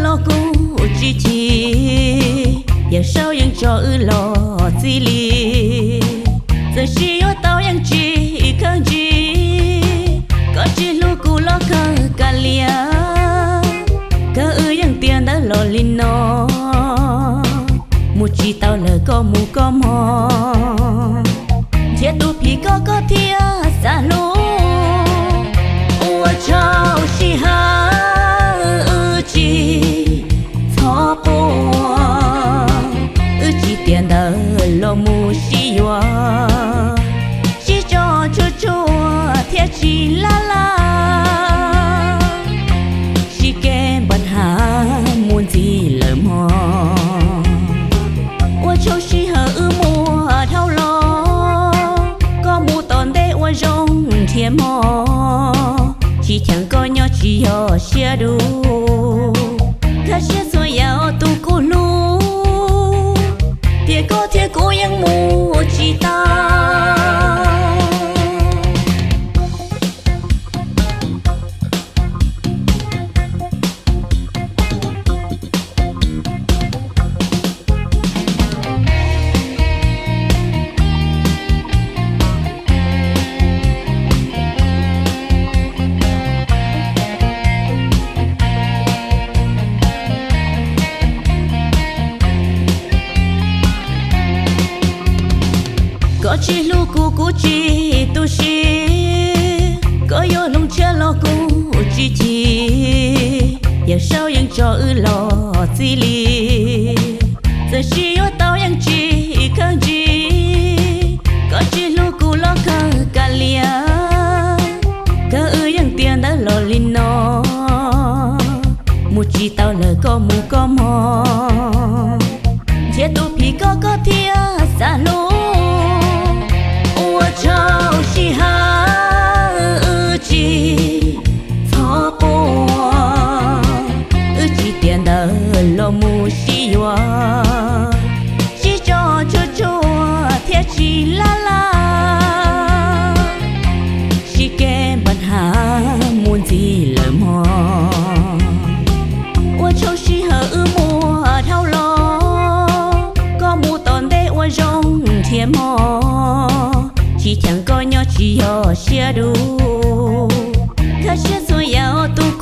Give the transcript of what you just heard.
los kuj tsis chim, Yawm Saub yeej tso wb los txij li. Txawm sib yuav tau yeej tsis kawg ntsib, koj tsis hlub kuv los kawg kav liam, kawg wb yeej tiav ntawv los li no, mus tsis tau lawm koj mus koj mog, nrhiav tus phim koj koj thiaj xav hlub. Ua tsaug sij hawm wb tsis txhob quaj, wb tsis tiav ntawv los mus sib yuav, sib tso tsuag tsuag thiaj tsis laj laj, sib kev npaj has mus ntxiv lawm mog. Ua tsaug sij hawm wb muaj dhau los, koj mus tom ntej ua zoo nrhiav mog, tsis cheem koj nyob tsis yog siab dub, nkag siab txhua yam tus kuv hlub, tiam koj thiab kuv yeej mus tsis tau. Koj tsis hlub kuv kuv tsis tu siab, koj yuav hloov tshiab los kuv tsis chim, Yawm Saub yeej tso wb los txij li. Txawm sib yuav tau yeej tsis kawg ntsib, koj tsis hlub kuv los kawg kav liam, kawg wb yeej tiav ntawv los li no, mus tsis tau lawm koj mus koj mog, nrhiav tus phim koj koj thiaj xav hlub. Ua tsaug sij hawm wb tsis txhob quaj, wb tsis tiav ntawv los mus sib yuav, sib tso tsuag tsuag thiaj tsis laj laj, sib kev npaj has mus ntxiv lawm mog. Ua tsaug sij hawm wb muaj dhau los, koj mus tom ntej ua zoo nrhiav mog, tsis cheem koj nyob tsis yog siab dub, nkag siab txhua yam tus